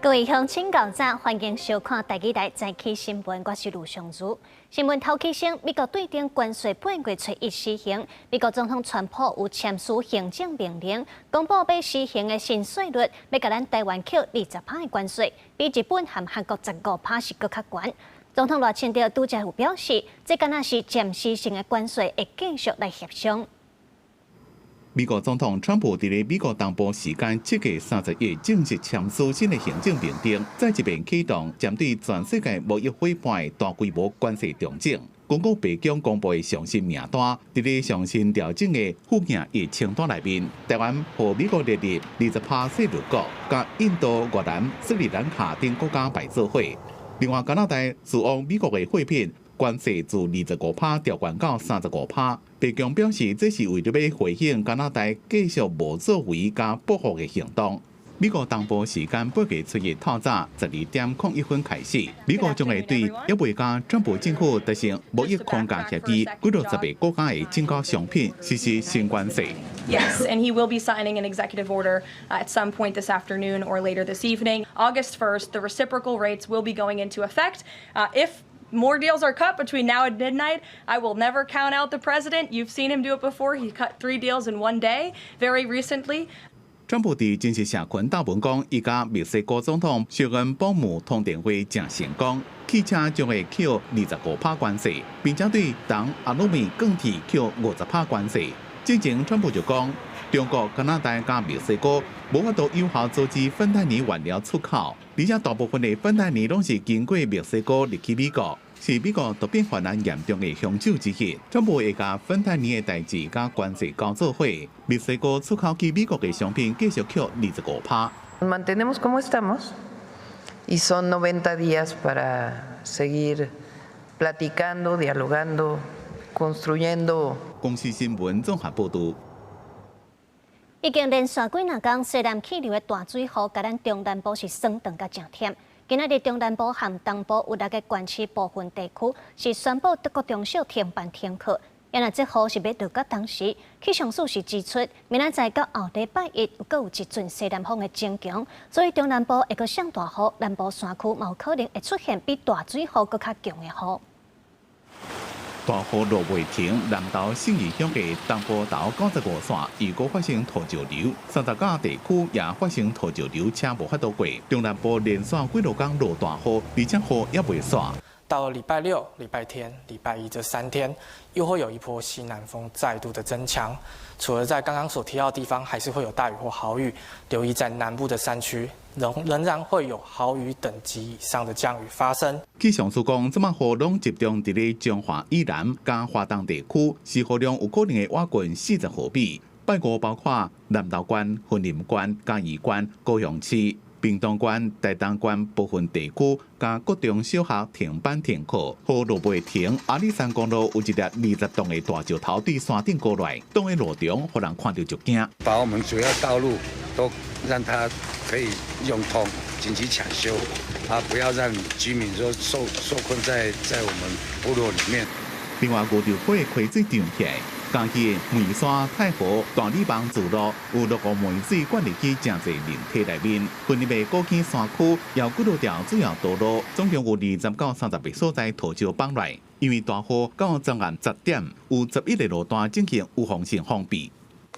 各位鄉親𠢕早，歡迎收看台語台早起新聞，我是盧尚如。新聞頭起先，美國對等關稅八月初一施行，美國總統川普有簽署行政命令，公布欲施行的新稅率，欲共咱台灣扣20趴的關稅，比日本和韓國15趴是閣較懸。總統賴清德拄才有表示，這敢若是暫時性的關稅，會繼續來協商。美國總統川普佇咧美國東部時間7月31日正式簽署新的行政命令，再一遍啟動針對全世界貿易夥伴的大規模關稅調整。根據白宮公布的上新名單，佇咧上新調整的負面的清單內面，台灣予美國列入20趴稅率國，佮印度、越南、斯里蘭卡等國家排做伙。另外，加拿大輸往美國的貨品關稅自25趴調懸到35趴。白宮表示，這是為著欲回應加拿大繼續無作為佮報復的行動。美國東部時間8月初一透早12點01分開始，美國將會對猶未佮川普政府達成貿易框架協議幾落十个國家的進口商品實施新關稅。 Yes, and he will be signing an executive order at some point this afternoon or later this evening. August 1st, the reciprocal rates will be going into effect. If more deals are cut between now and midnight, I will never count out the president. You've seen him do it before. He cut three deals in one day very recently. 川普佇正式社群貼文講，伊佮墨西哥總統謝恩保姆通電話誠成功，汽車將會扣25趴關稅，並且對銅、阿魯米、鋼鐵扣50趴關稅。之前川普就講，中國、加拿大佮墨西哥無法度有效阻止芬太尼原料出口，而且大部分的芬太尼攏是經過墨西哥入去美國，是美國毒品泛濫嚴重的兇手之一。川普會共芬太尼的代誌佮關稅攪做伙，墨西哥出口去美國的商品繼續扣25趴。 Mantenemos como estamos y son 90 días para seguir platicando, dialogando, construyendo. 公視新聞綜合報導。已經連續幾若工西南氣流的大水雨，共咱中南部是酸斷佮誠忝。今仔日中南部和東部有六个縣市部分地區是宣布國中小停班停課。啊若這雨是欲落到當時，氣象署是指出，明仔載到後禮拜一閣有一陣西南風會增強，所以中南部會閣上大雨，南部山區嘛有可能會出現比大水雨閣較強的雨。大雨落袂停，南投信義鄉的東埔頭95線又閣發生土石流，30甲地區也發生土石流，車無法度過。中南部連續幾落工落大雨，而且雨猶未煞。到了禮拜六、禮拜天、禮拜一這3天，又會有一波西南風再度的增強。除了在剛剛所提到的地方，還是會有大雨或豪雨，留意在南部的山區，仍然會有豪雨等級以上的降雨發生。氣象署講，這馬雨攏集中佇咧彰化以南佮花東地區，時雨量有可能會倚近40毫米。拜五包括南投縣、雲林縣、嘉義縣、高雄市、屏東縣、台東縣部分地區，佮國中小學停班停課。雨落袂停，阿里山公路有一粒20噸的大石頭對山頂過來，擋佇路中，予人看著就驚。把我們主要道路都讓它可以用通，緊急搶修，啊，不要讓居民說受困在我們部落裡面。另外，牛頭溪溪水漲起來，嘉義梅山、太和、大理網自路有六個梅水灌入去誠濟林體內面。雲林的古坑山區有幾多條主要道路，總共有20到30個所在土石崩來。因為大雨到昨暗10點，有11個路段進行預防性封閉。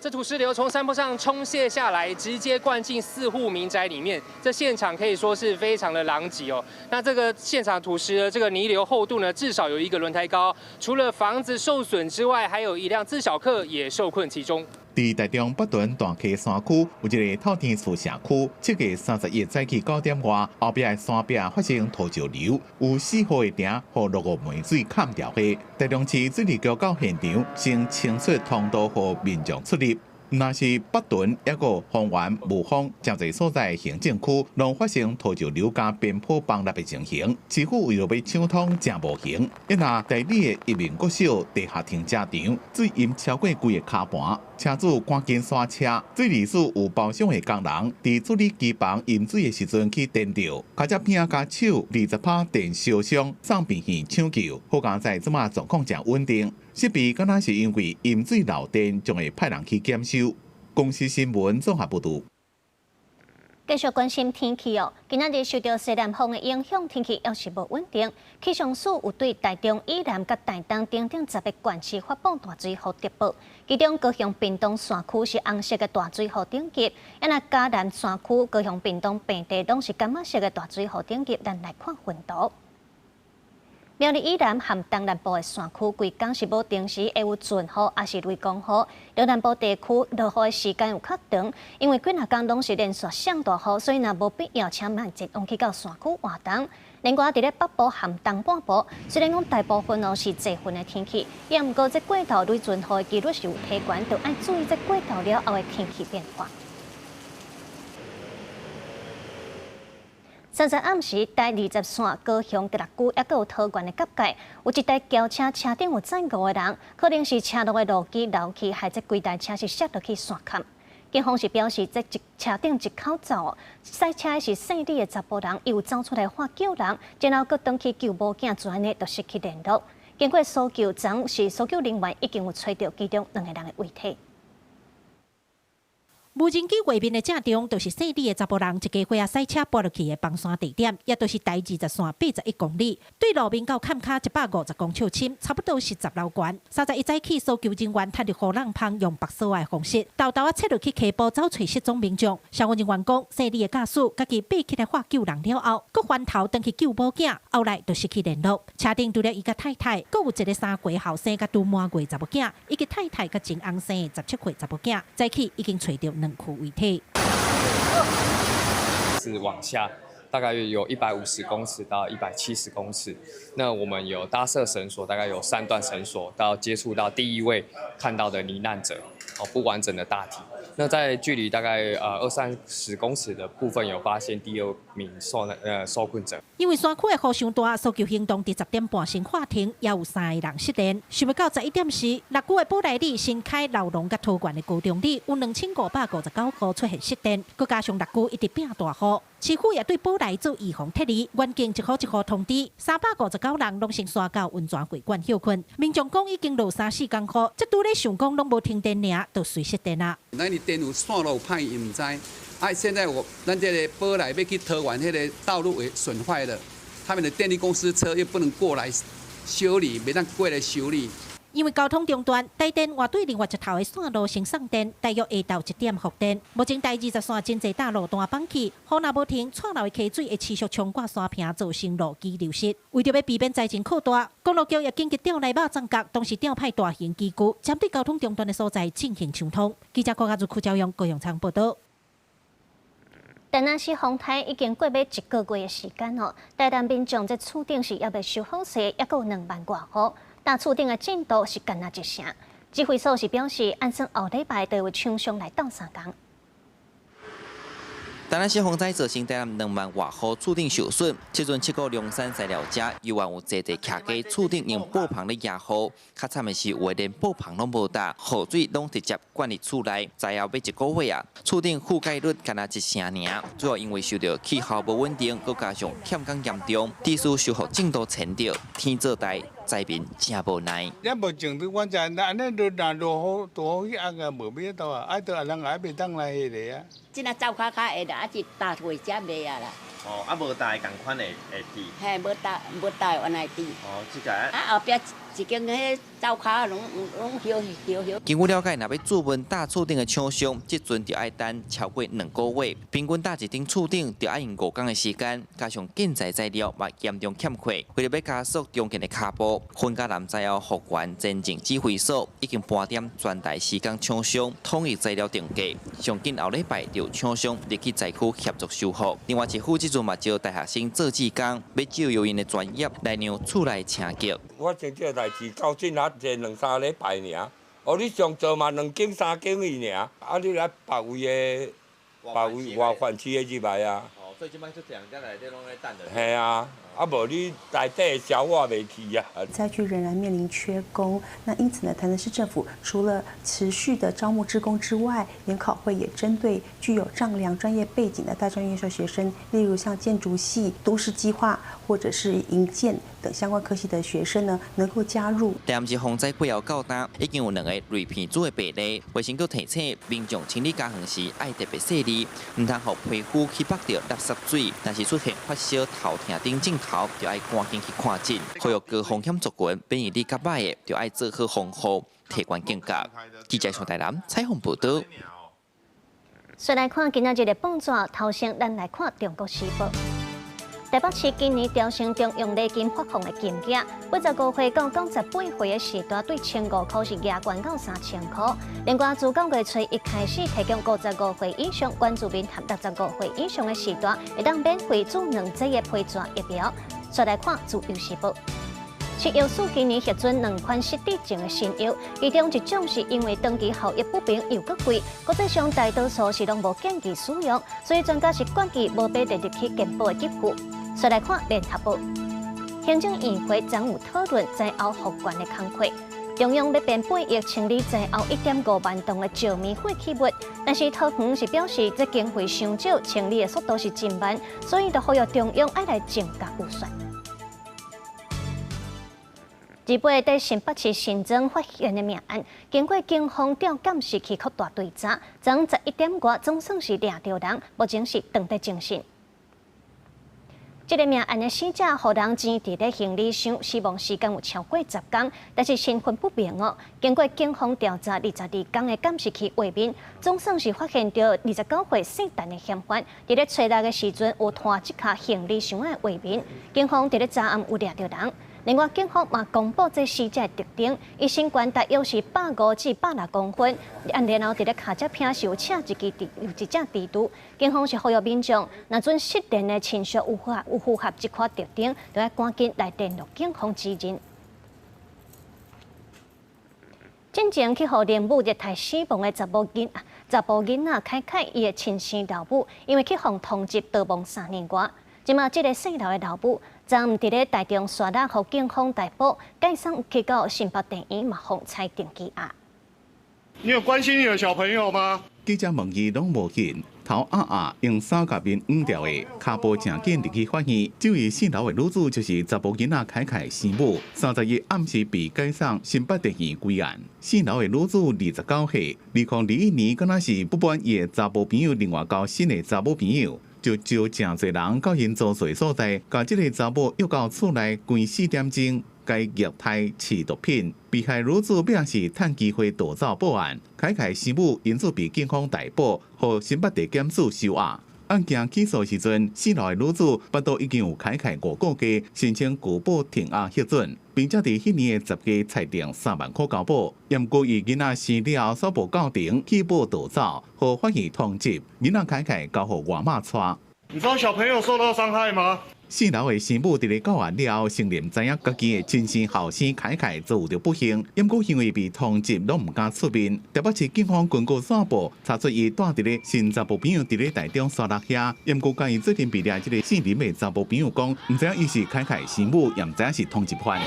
這土石流從山坡上沖瀉下來，直接灌進四戶民宅裡面。這現場可以說是非常的狼藉哦。那這個現場土石的這個泥流厚度呢，至少有一個輪胎高。除了房子受損之外，還有一輛自小客也受困其中。佇台中北屯大溪山區有一個透天厝社區，7月31早起9點外，後壁的山壁發生土石流，有四戶的埕予落雨梅水崁掉去。台中市水利局到現場先清出通道，予民眾出入。若是北屯抑閣豐原、霧峰，誠濟所在行政區，攏發生土石流佮邊坡崩落的情形。市府為著欲搶通，誠無閒。一若大里的一民國小地下停車場，水淹超過規个跤盤，車主趕緊剎車。水利署有包廂的工人，佇處理機房淹水的時陣去電著，跤脊片佮手20趴電燒傷，送病院搶救。好佳哉這馬狀況誠穩定。設備敢若是因為淹水漏電，將會派人去檢修。公視新聞綜合報導。繼繼續關心天氣哦，今仔日受著西南風的影響，天氣猶是無穩定。氣象署有對台中以南佮台東等等10個縣市發布大水雨特報，其中高雄屏東山區是紅色的大水雨等級，啊若嘉南山區、高雄屏東平地攏是柑仔色的大水雨等級。咱來看雲圖。苗栗以南和東南部的山區，規工是無定時會有陣雨，抑是雷公雨。中南部地區落雨的時間有較長，因為幾若工攏是連續上大雨，所以若無必要，請莫前往去到山區活動。另外，佇咧北部和東半部，雖然講大部分哦是濟雲的天氣，也毋過這過頭雷陣雨的幾率是有提懸，著愛注意這過頭了後的天氣變化。30暗時，台20線高雄佮六龜，抑閣有桃園的結界，有一台轎車，車頂有載5個人，可能是車路的路基流去，害這規台車是摔落去山坎。警方是表示，這一車頂一口走，駛車的是姓李的查埔人，伊有走出來喊救人，然後閣轉去救某囝，就按呢就失去聯絡。經過搜救，昨是搜救人員已經有揣著其中2個人的遺體。無人機畫面的正中，就是姓李的查埔人一家伙仔駛車跋落去的崩山地點，也就是台20線81公里，對路面到坎跤150公尺深，差不多是10樓懸。31早起，搜救人員趁著雨籠芳用縛索的方式，沓沓仔切落去溪埔走揣失蹤民眾。消防人員講，姓李的駕駛家己爬起來喊救人了後，閣翻頭轉去救某囝，後來就失去聯絡。車頂除了伊佮太太，閣有一個3歲後生佮拄滿月查某囝，以及太太佮前翁生的17歲查某囝。早起已經揣著2具遺體。是往下，大概有150公尺到170公尺。那我們有搭設繩索，大概有3段繩索，到接觸到第一位看到的罹難者，哦，不完整的大體。那在距離大概20-30公尺的部分，有發現第2名受困者。因為山區的雨傷大，搜救行動佇10點半先喊停，也有3個人失聯。想欲到11點時，六龜的寶來里、新開、老龍佮桃園的高中里有2559戶出現失電，閣加上六龜一直變大雨，市府也對寶來做預防撤離，原定一戶一戶通知359人攏先徙到溫泉會館歇睏。民眾講已經落3-4工雨，這拄咧想講攏無停電爾，就隨失電啊。咱的電有線路有歹，伊毋知。啊，現在我咱這個寶來欲去桃園，彼個道路也損壞了，他們的電力公司車又不能過來修理，袂當過來修理。因為交通中斷，台電換對另外一頭的線路先送電，大約下晝1點復電。目前台20線真濟大路段崩去，雨若無停，蔡流的溪水會持續沖過山坪，造成路基流失。為著欲避免災情擴大，公路局也緊急調來肉粽角，同時調派大型機具，針對交通中斷的所在進行搶通。記者郭家如、柯昭陽、高永昌報道。台南市風颱已經過欲1個月的時間咯，台南民眾這厝頂是猶未修好勢，猶閣有2萬外戶，但厝頂的進度是干焦一成。指揮所是表示，按算後禮拜就有廠商來鬥相共。台南市風災造成台南2萬外戶厝頂受損，這陣七股龍山材料遮猶原有濟濟徛家厝頂用布棚咧遮雨，較慘的是有的連布棚攏無搭，雨水攏直接灌入厝內，災後欲1個月啊，厝頂覆蓋率干焦1成爾，主要因為受著氣候無穩定，閣加上欠工嚴重，致使修復進度延著，天做代災民誠無奈。也無種對，阮知按呢落若落雨大雨去壓個無變倒啊，啊，著人也袂當來彼个啊。這若走較較會啦，啊是搭火車袂啊啦。哦，啊無搭的仝款會會滴。嘿，無搭無搭原來滴。哦，這個。啊後壁一間彼灶跤攏攏燒燒燒。根據了解，若欲注文搭厝頂的廠商，這陣就愛等超過2個月，平均搭一頂厝頂就愛用5工的時間，加上建材材料嘛嚴重欠缺，為著欲加速重建的跤步，雲嘉南災後復原前進指揮所已經盤點全台施工廠商統一材料定價，上緊後禮拜就有廠商入去災區協助修復。另外，市府這陣嘛招大學生做志工，欲借由𪜶的專業來讓厝內清潔。我這這代誌到這若這2、3禮拜爾，哦，你上做嘛2間3間去爾，啊，你來別位的，別位外縣市的入來啊。哦，所以這擺足濟人才來這攏咧等著。嘿啊，啊無你內底消化袂去啊。災區仍然面臨缺工，那因此呢，台南市政府除了持續的招募志工之外，研考會也針對具有丈量專業背景的大專院校學生，例如像建築系、都市計劃或者是營建等相關科系的學生呢，能夠加入。但是洪災過後到今，已經有兩個雷片子的病例，衛生局提醒民眾清理家園時愛特別細膩，毋通予皮膚去縛著垃圾水，若是出現發燒、頭痛等症頭，就愛趕緊去看診。呼籲高風險族群，免疫力較䆀的，就愛做好防護，提懸警覺。記者宋台南採訪報導。再來看今仔日的報紙，頭先咱來看《中國時報》。台北市今年調升中央禮金發放的金額，85歲到98歲的時段，對1500塊是額懸到3000塊。另外，自9月初一開始提供55歲以上原住民和65歲以上的時段，會當免費注兩劑的輝瑞疫苗。再來看《自由時報》。食藥署今年核准兩款失智症的新藥，其中一種是因為長期效益不明又閣貴，國際上大多數是攏無建議使用，所以專家是建議無欲列入去健保的給付。再來看聯合報，行政院會昨有討論災後復原的工課，中央欲編8億清理災後1.5萬噸的石棉廢棄物，但是桃園是表示這經費傷少，清理的速度是真慢，所以就呼籲中央愛來增加預算。日本佇新北市新增發現的命案，經過警方調監視器擴大追查，昨11點外總算是掠著人，目前是當佇偵訊。這个命案的死者，予人諍佇咧行李箱，死亡時間有超過10天，但是身份不明哦。經過警方調查，22天的監視器畫面，總算是發現著29歲姓陳的嫌犯，佇咧初六的時陣有拖這跤行李箱的畫面。警方佇咧昨暗有掠著人。另外，警方嘛公布這死者的特徵，伊身懸大約是150至160公分，啊，然後佇咧跤脊坪是有刺一支豬，有一隻蜘蛛。警方是呼籲民眾，若準失聯的親屬有符合這款特徵，就愛趕緊來聯絡警方指認。進前去予靈母虐待死亡的查埔囡仔凱凱，伊的親生老母，因為去予通緝逃亡3年外，這馬這个姓劉的老母，昨昏佇咧台中沙拉予警方逮捕，解送去到新北地院嘛，予裁定羁押。你有關心你的小朋友嗎？記者問伊攏無應，頭壓壓用衫共面掩牢的，跤步誠緊入去法院。這位姓劉的女子就是查埔囡仔凱凱生母，31暗時被解送新北地院歸案。姓劉的女子29歲，2021年敢若是不滿伊的查某朋友，另外交新的查某朋友。就招誠濟人到𪜶租厝所在，共這个查某約到厝內，關4點鐘，共虐待飼毒品。被害女子尾仔是趁機會逃走報案，凱凱生母因此被警方逮捕，予新北地檢署收押。案件起訴時陣，姓劉的女子腹肚已經有凱凱5個月，申請具保停押核准，並且佇彼年的10月裁定3萬箍交保。毋過伊囡仔生了後，煞無到庭棄保逃走，予法院通緝，囡仔凱凱交予外媽帶。你知道小朋友受到傷害嗎？姓劉的生母佇咧告案了後，承認知影家己的親生後生凱凱遭遇著不幸，毋過因為被通緝，攏毋敢出面。台北市警方根據線報查出伊蹛佇咧新查埔朋友佇咧台中沙鹿遐，毋過共伊做陣被掠這个姓林的查埔朋友講，毋知影伊是凱凱生母，也毋知影是通緝犯。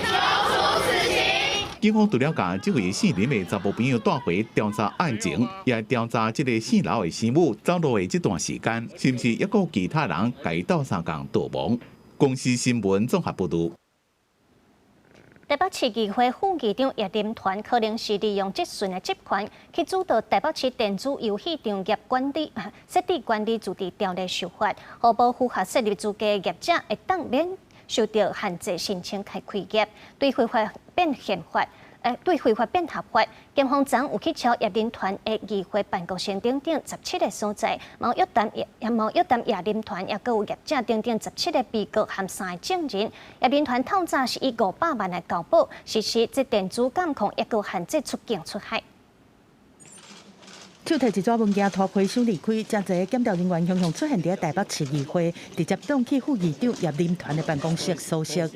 警方除了共這位姓林的查埔朋友帶回調查案情，也調查這个姓劉的生母走路的這段時間，是毋是猶閣有其他人共伊鬥相共逃亡？公視新聞綜合報導。台北市議會副議長葉林團可能是利用質詢的職權去主導台北市電子遊戲場業管理設置管理自治條例修法，予無符合設立資格的業者會當免受著限制申請開開業，對非法變憲法。對非法變合法，檢方昨有去抄葉林團的議會辦公室等等17個所在，嘛約談也嘛約談葉林團，也閣有業者等等17個被告和三个證人。葉林團透早是以500萬來交保，實施這電子監控，也閣限制出境出海。手提一紙文件拖皮箱離開，誠濟檢調人員雄雄出現佇台北市議會，直接擋去副議長葉林團的辦公室搜索。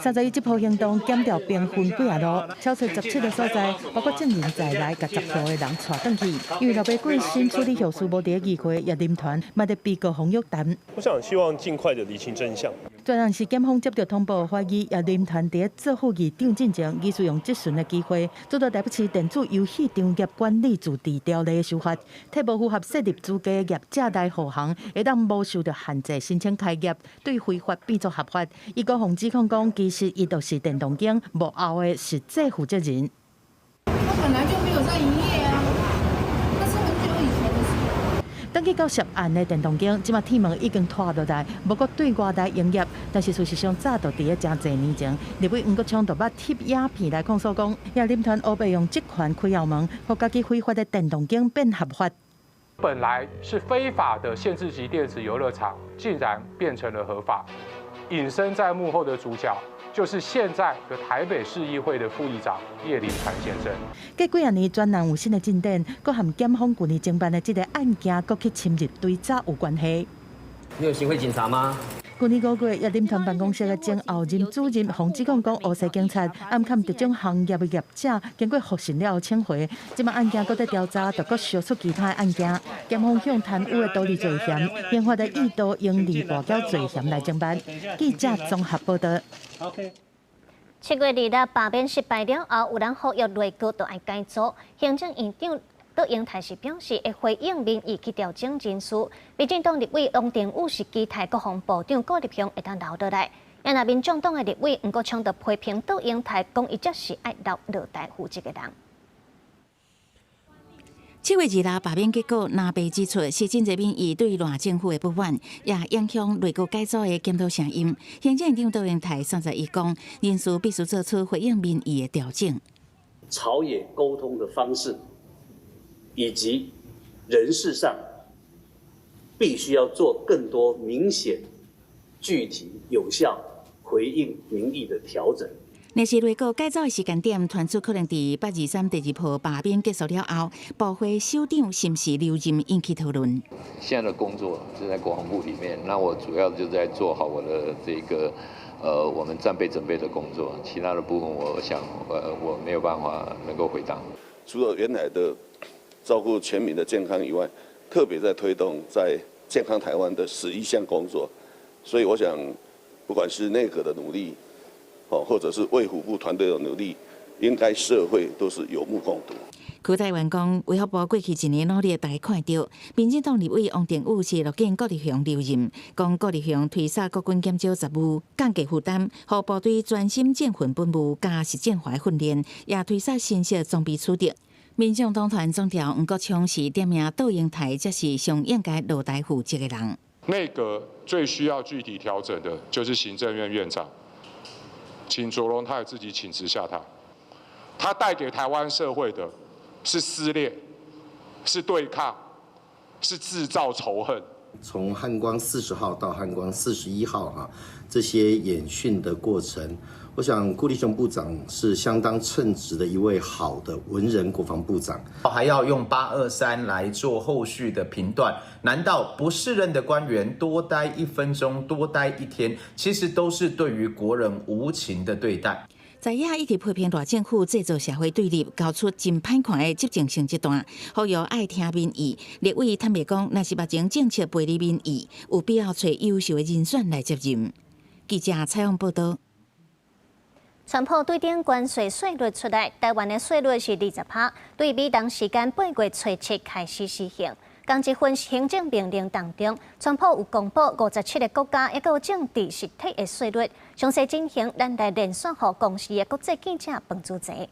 31這波行動檢調兵分幾仔路，搜查17个所在，包括證人在內，共10戶的人帶轉去。因為老爸過身處理後事無佇議會，葉林團嘛佇被告馮玉丹。我想希望盡快的釐清真相。專案是檢方接到通報，懷疑葉林團佇做副議長進前，疑似用質詢的機會，遭到台北市電子遊戲場業管理自治條例的修法，替無符合設立資格業者來護航，會當無受著限制申請開業，對非法變做合法。伊閣予指控講，其實伊就是電動間幕後的實際負責人。他本來就沒有在營業啊，那是很久以前的事。轉去到涉案的電動間，這馬鐵門已經拖落來，無閣對外來營業。但是事實上，早就佇咧誠濟年前，立委黃國昌就捌翕影片來控訴講，葉林團烏白用職權開後門，予家己非法的電動間變合法。本來是非法的限制級電子遊樂場，竟然變成了合法。隱身在幕後的主角，就是現在的台北市議會的副議長葉林傳先生。過幾仔年，專案有新的進展，閣和檢方舊年偵辦的這个案件，閣去深入追查有關係。你有行賄警察嗎？舊年5月，葉林團辦公室的前後任主任馮志剛講，烏西警察暗崁特種行業的業者，經過複審了後請回，這馬案件閣在調查，就閣燒出其他的案件。檢方向貪污的圖利罪嫌，刑法的意圖盈利跋筊罪嫌來偵辦。記者綜合報導。7月26罷免失敗了後，有人呼籲內閣都愛改組，行政院長郭榮泰是表示會回應民意去調整人事。民進黨立委王定宇是期待國防部長顧立雄會當留落來。啊，民眾黨的立委黃國昌就批評郭榮泰，講伊才是愛留落台負責的人。7月26罷免結果，藍白指出是真濟民意對賴政府的不滿，也影響內閣改組的檢討聲音。行政院長郭榮泰31講，人事必須做出回應民意的調整。朝野溝通的方式，以及人事上，必須要做更多明顯、具體、有效回應民意的調整。若是內閣改組的時間點，傳出可能佇823第二波罷免結束了後，部會首長是毋是留任引起討論。現在的工作就在國防部裡面，那我主要就在做好我的這個，我們戰備準備的工作，其他的部分我想，我沒有辦法能夠回答。除了原來的照顧全民的健康以外，特別在推動在健康台灣的11項工作，所以我想，不管是內閣的努力，或者是衛福部團隊的努力，應該社會都是有目共睹。柯台灣講，衛福部過去一年努力，大家看著。民進黨立委王定宇是樂見顧立雄留任，講顧立雄推捒國軍減少雜務，降低負擔，予部隊專心戰訓本務加實戰化訓練，也推捒新式裝備取得。民眾黨團總召黃國昌是點名郭榮泰，才是上應該落台負責的人。內閣最需要具體調整的，就是行政院院長，請卓榮泰自己請辭下台。他帶給台灣社會的是撕裂，是對抗，是製造仇恨。從漢光40號到漢光41號，哈，這些演訓的過程，我想顧立雄部長是相當稱職的一位好的文人國防部長。還要用823來做後續的評斷，難道不適任的官員多待一分鐘、多待一天，其實都是對於國人無情的對待。在野一直批評賴政府製造社會對立，交出真歹看的執政成績單，呼籲愛聽民意。立委坦白講，若是目前政策背離民意，有必要揣優秀的人選來接任。記者採訪報導。川普對等關稅稅率出來，台灣的稅率是20%，對美東時間8月初7開始施行。仝一份行政命令當中，川普有公布57個國家抑閣有政治實體的稅率。詳細情形，咱來連線予公視的國際記者彭祖澤。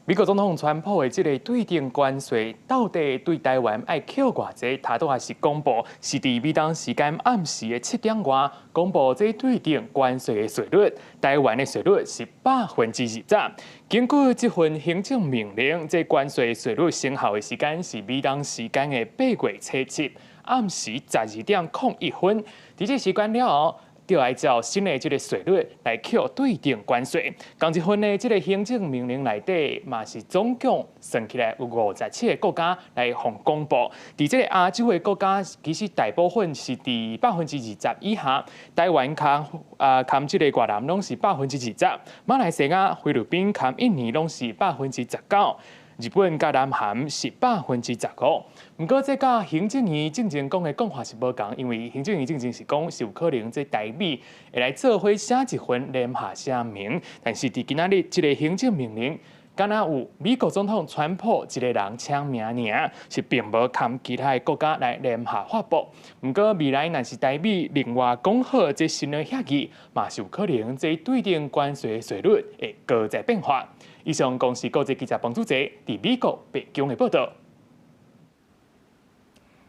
美國總統川普的這个對等關稅，到底對台灣愛扣偌濟？他都還是公布，是佇美東時間暗時的7點外公布這對等關稅的稅率。台灣的稅率是20%。根據這份行政命令，這關稅稅率生效的時間是美東時間的8月初7暗時12點01分。佇這時間了後，就愛照新的這个稅率來扣對等關稅。仝一份的這个行政命令內底，嘛是總共算起來有57个國家來予公布。佇這个亞洲的國家，其實大部分是佇20%以下，台灣佮啊這个越南攏是20%，馬來西亞、菲律賓佮印尼攏是19%。日本佮南韓是15%。毋過，這佮行政院進前講的講法是無仝，因為行政院進前是講是有可能這台美會來做伙寫一份聯合聲明，但是佇今仔日這个行政命令，敢若有美國總統川普一個人簽名爾，是並無含其他的國家來聯合發布。毋過未來若是台美另外講好這新的協議，嘛是有可能這對等關稅稅率會閣再變化。以上公視國際記者彭祖哲佇美國白宮的報導。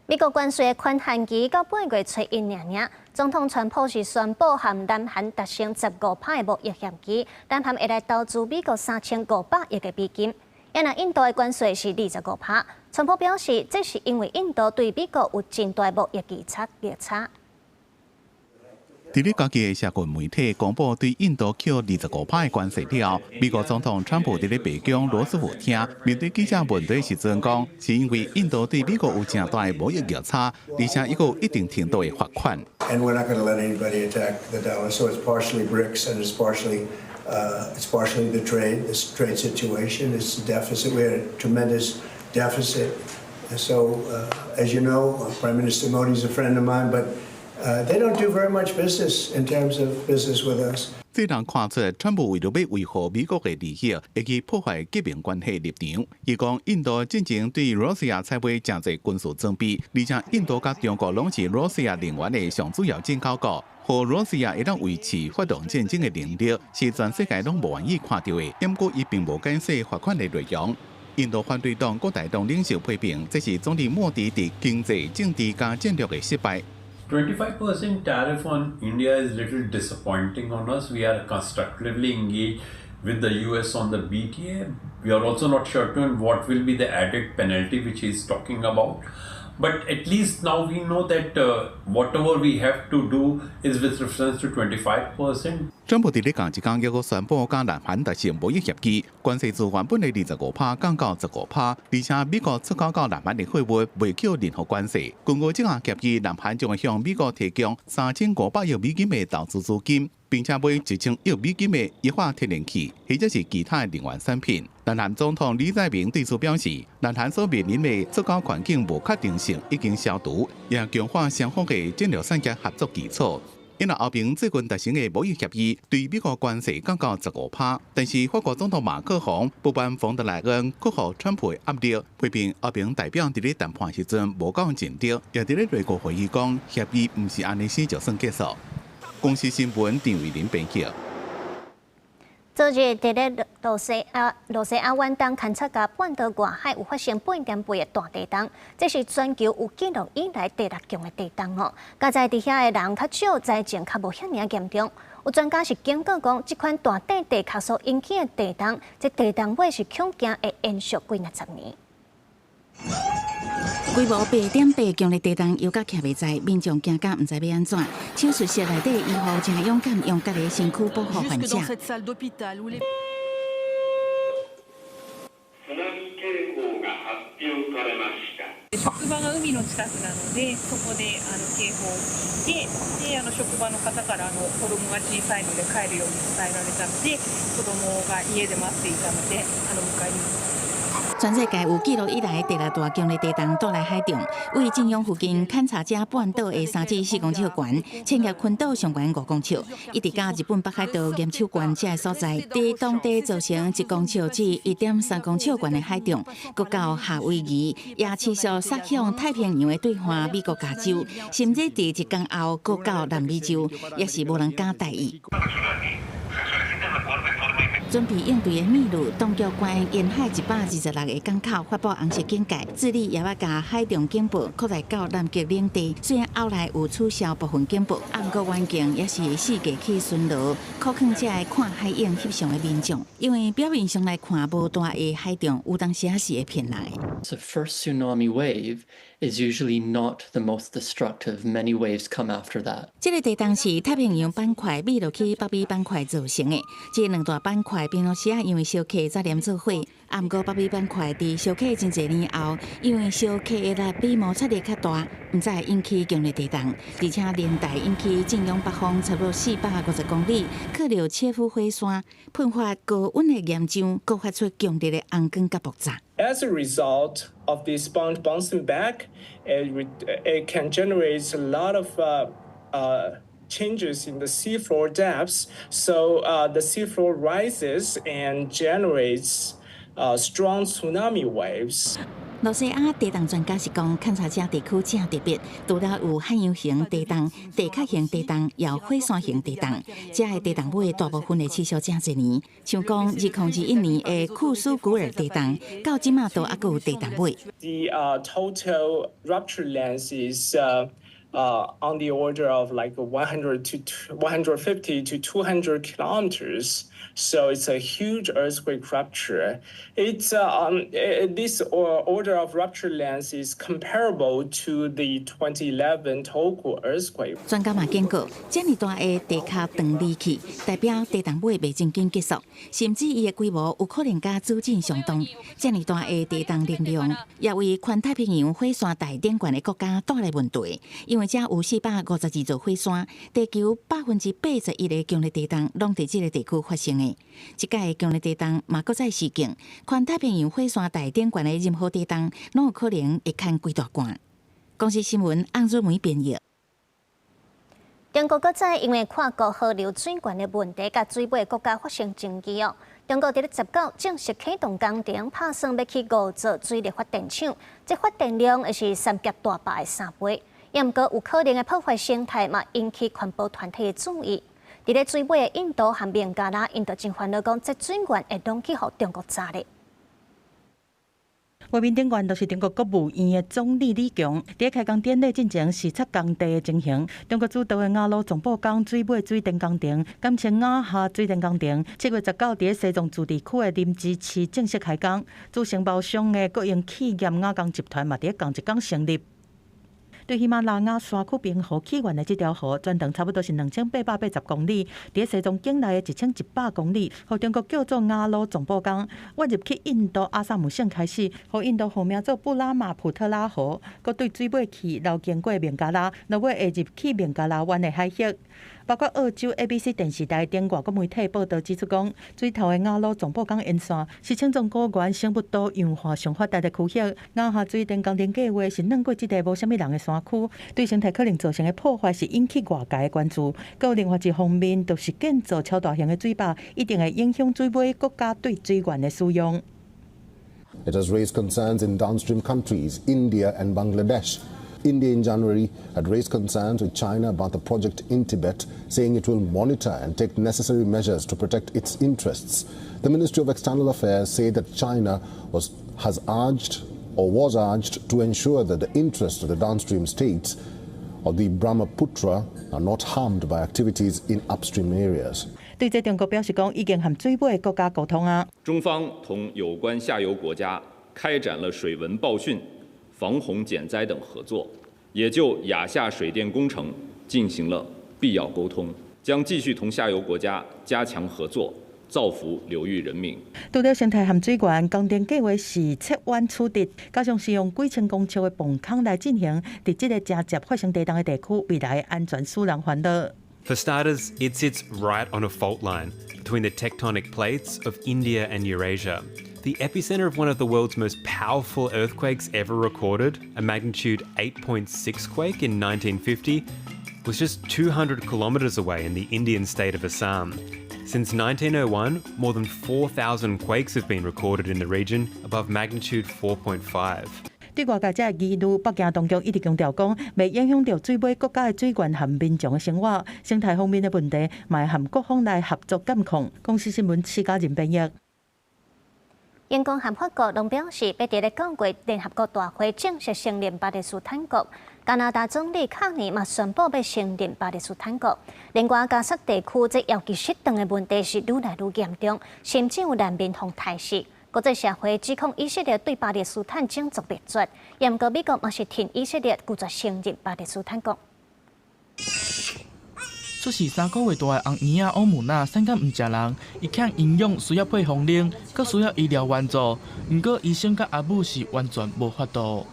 美國關稅的寬限期到八月初一爾爾，總統川普是宣布和南韓達成15%的貿易協議，南韓會來投資美國3500億的美金。啊若印度的關稅是25%，川普表示這是因為印度對美國有真大貿易逆差逆差。佇咧家己的社群媒體公布對印度扣25%的關稅了後，美國總統川普佇咧白宮羅斯福廳面對記者問題時陣講，是因為印度對美國有誠大的貿易逆差，而且猶閣有一定程度的罰款。 And we're not going to let anybody attack the dollar. So it's partially BRICS and it's partially the trade, this trade situation. It's the deficit. We had a tremendous deficit. So as you know, Prime Minister Modi is a friend of mine, but they don't do very much business in terms of business with us. 這人看出，川普為著欲維護美國的利益，會去破壞結盟關係立場。伊講，印度進前對羅西亞採買誠濟軍事裝備，而且印度佮中國攏是羅西亞能源的上主要進口國，予羅西亞會當維持發動戰爭的能力，是全世界攏無願意看著的。毋過，伊並無解釋罰款的內容。印度反對黨國大黨領袖批評，這是總理莫迪佇經濟、政治佮戰略的失敗。 25% tariff on India is little disappointing on us. We are constructively engaged with the US on the BTA. We are also not certain what will be the added penalty which he is talking about. But at least now we know that whatever we have to do is with reference to 25%. 川普佇咧仝一工，猶閣宣布佮南韓達成貿易協議，關稅自原本的25%降到十五趴，而且美國出口到南韓的貨物袂扣任何關稅。根據這項協議，南韓將會向美國提供3500億美金的投資資金，並且買1000億美金的液化天然氣，或者是其他的能源產品。南韓總統李在明對此表示，南韓所面臨的出口環境無確定性已經消除，也強化雙方的戰略產業合作基礎。因為歐盟最近達成的貿易協議對美國關稅降到十五趴，但是法國總統馬克宏不滿馮德萊恩閣予川普的壓力，批評歐盟代表佇咧談判時陣無夠盡力，也佇咧內閣會議講協議毋是按呢死就算結束。公視新聞陳慧琳編輯。昨日佇咧羅西亞遠東坎察加半島外海有發生8.8的大地動，這是全球有記錄以來第六強的地動哦。佳哉佇遐的人較少，災情較無遐爾嚴重。有專家是警告講，這款大塊地殼所引起的地動，這地動尾是恐驚會延續幾若十年。規模8.8強的地動，搖甲徛袂在，民眾驚甲毋知欲按怎。手術室內底醫護誠勇敢，用家己的身軀保護患者。職場が海の近くなので、そこで警報を聞いて、で職場の方から子供が小さいので帰るように伝えられたので、子供が家で待っていたので、迎えに。全世界有記錄以來第六大強烈地動帶來海中，位震央附近坎察加半島的3至4公尺懸，千葉群島上懸5公尺，一直到日本北海道岩手縣這个所在，佇當地造成1公尺至1.3公尺懸的海漲，閣到夏威夷也持續殺向太平洋的對岸美國加州，甚至佇一工後閣到南美洲，也是無人敢大意。準備應對的秘魯當局關沿海126個港口發布紅色警戒，智利也欲共海漲警報擴大到南極領地。雖然後來有取消部分警報，毋過環境也是四界去巡邏，苦勸這个看海湧翕相的民眾，因為表面上來看無大的海漲，有當時也是會騙人的。The first tsunami wave is usually not the most destructive. Many waves come after that. 這個地動是太平洋板塊覕落去北美板塊造成的。這兩大板塊平常時啊，因為相剋才黏做伙。啊，毋過北美板塊佇相剋真濟年後，因為相剋的力比摩擦力較大，毋才會引起強烈地動，而且連帶引起震央北方差不多450公里克柳切夫火山噴發高溫的岩漿，閣發出強烈的紅光佮爆炸。 As a result of this bouncing back, it can generate a lot of changes in the seafloor depths. So the seafloor rises and generates strong tsunami waves. 露西亞地動專家是講，勘察這地區誠特別，除了有海洋型地動、地殼型地動，也有火山型地動。這个地動尾大部分會持續誠濟年，像講2021年的庫蘇古爾地動，到這馬都猶閣有地動尾。 The total rupture length is on the order of like 100 to 150 to 200 kilometers. So it's a huge earthquake rupture. This order of rupture length is comparable to the 2011 Tohoku earthquake. 專家嘛警告，這爾大的地殼斷離去，代表地動尾袂真緊結束，甚至伊的規模有可能佮主震相當。這爾大的地動能量，也為環太平洋火山帶頂懸的國家帶來問題，因為這有452座火山，地球81%的強烈地動攏佇這个地區發生的。這擺強烈地動嘛，閣再示警，環太平洋火山帶頂懸的任何地動，攏有可能會牽規大罐。公視新聞洪祖梅編譯。中國閣再因為跨國河流水源的問題，佮水尾國家發生爭議哦。中國佇咧19正式啟動工程，拍算欲起五座水力發電廠，這發電量會是三峽大壩的3倍。也毋過有可能會破壞生態，嘛引起環保團體的注意。佇咧水尾的印度和孟加拉，𪜶就真煩惱講，這水源會攏去予中國閘咧。畫面頂懸就是中國國務院的總理李強，佇開工典禮進前視察工地的情形。中國主導的雅魯藏布江水尾水電工程，簡稱雅下水電工程，7月19佇西藏自治區的林芝市正式開工。主承包商的國營企業雅鋼集團嘛，佇仝一工成立。對喜馬拉雅山區冰河起源的這條河，全長差不多是2880公里，佇西藏境內的1100公里，予中國叫做雅魯藏布江。湧入去印度阿薩姆省開始，予印度號名做布拉馬普特拉河，閣對水尾去流經過孟加拉，落尾下入去孟加拉灣的海域。包括澳洲 ABC 電視台等外國媒體報導指出，講水頭的雅魯藏布江沿線是青藏高原生物多樣化上發達的區域。雅下水電工程計畫是鑽過這個無啥物人的山區，對生態可能造成的破壞是引起外界的關注。閣有另外一方面，就是建造超大型的水壩，一定會影響水尾國家對水源的使用。 It has raised concerns in downstream countries, India and Bangladesh. India in January had raised concerns with China about the project in Tibet, saying it will monitor and take necessary measures to protect its interests. The Ministry of External Affairs said that China has urged or was urged to ensure that the interests of the downstream states of the Brahmaputra are not harmed by activities in upstream areas. 對這中國表示講，已經和水尾國家溝通啊。中方同有關下游國家開展了水文報汛、防洪減災等合作，也就雅下水電工程進行了必要溝通，將繼續同下游國家加強合作，造福流域人民。除了生態和水源工程計劃是切彎取直，加上是用幾千公尺的泵孔來進行，佇這個誠捷發生地動的地區，未來安全使人煩惱。 For starters, it sits right on a fault line between the tectonic plates of India and Eurasia. The epicenter of one of the world's most powerful earthquakes ever recorded, a magnitude 8.6 quake in 1950, was just 200 kilometers away in the Indian state of Assam. Since 1901, more than 4,000 quakes have been recorded in the region above magnitude 4.5. 對外界這个疑慮，北京當局一直強調講，袂影響著水尾國家的水源和民眾的生活，生態方面的問題，嘛會和各方來合作監控。公視新聞施嘉仁編譯。英國和法國攏表示，欲佇咧9月聯合國大會正式承認巴勒斯坦國。加拿大總理卡尼嘛宣布欲承認巴勒斯坦國。另外，加薩地區這藥劑失當的問題是愈來愈嚴重，甚至有難民予刣死。國際社會指控以色列對巴勒斯坦種族滅絕，毋過美國嘛是挺以色列，拒絕承認巴勒斯坦國。出世3個月大的紅嬰仔歐姆娜，細漢毋食人，伊欠營養，需要配方奶，閣需要醫療援助。毋過醫生佮阿母是完全無法度。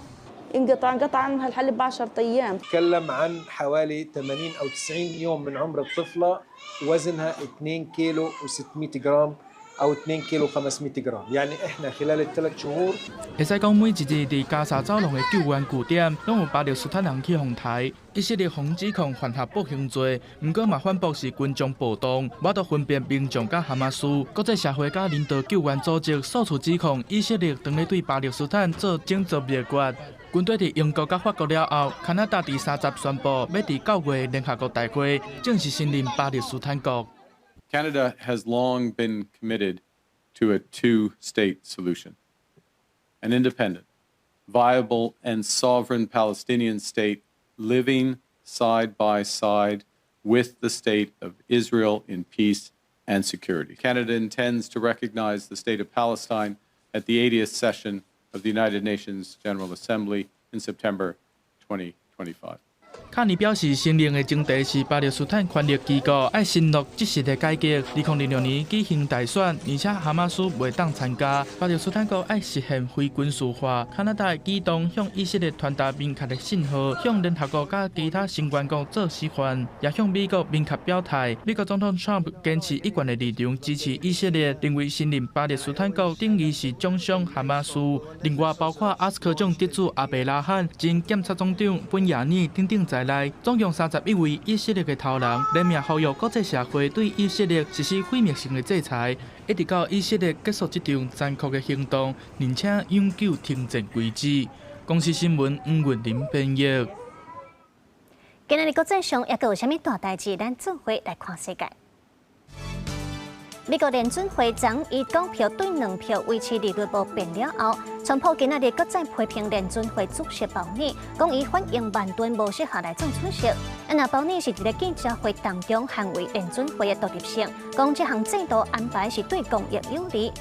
انقطع انقطع عنها الحليب ب 10 ايام. تكلم عن حوالي 80 او 90 يوم من عمر الطفله، وزنها 2 كيلو و600 جرام او 2 كيلو 500 جرام، يعني احنا خلال ال3 شهور 會使講每一日佇加沙走廊的救援據點，攏有巴勒斯坦人去予刣。以色列予指控犯下暴行罪，毋過嘛反駁是軍中暴動，無法度分辨民眾佮哈馬斯。國際社會佮人道救援組織數次指控以色列當咧對巴勒斯坦做種族滅絕。軍隊佇英國佮法國了後，加拿大佇30宣布欲佇9月聯合國大會正式承認巴勒斯坦國。 Canada has long been committed to a two-state solution, an independent, viable, and sovereign Palestinian state living side by side with the state of Israel in peace and security. Canada intends to recognize the state of Palestine at the 80th session of the United Nations General Assembly in September 2025. 卡尼表示，承認的前提是巴勒斯坦權力機構愛承諾即時的改革。2026年舉行大選，而且哈馬斯袂當參加。巴勒斯坦國愛實現非軍事化。加拿大舉動向以色列傳達明確的信號，向聯合國佮其他成員國做示範，也向美國明確表態。美國總統川普堅持一貫的立場，支持以色列，認為承認巴勒斯坦國等於是獎賞哈馬斯。另外，包括奧斯卡獎得主阿伯拉罕、前檢察總長本亞爾等等在內，總共31位以色列的頭人聯名呼籲國際社會對以色列實施毀滅性的制裁，一直到以色列結束這場殘酷的行動，而且永久停戰為止。公視新聞黃雲林編譯。今仔日國際上猶閣有啥物大代誌？咱做伙來看世界。美國聯準會昨以9票對2票維持利率無變了後，川普今仔日閣再批評聯準會主席鮑爾，講伊反應慢鈍，無適合來做主席。啊，若鮑爾是佇咧記者會當中捍衛聯準會的獨立性，講這項制度安排是對公益有利。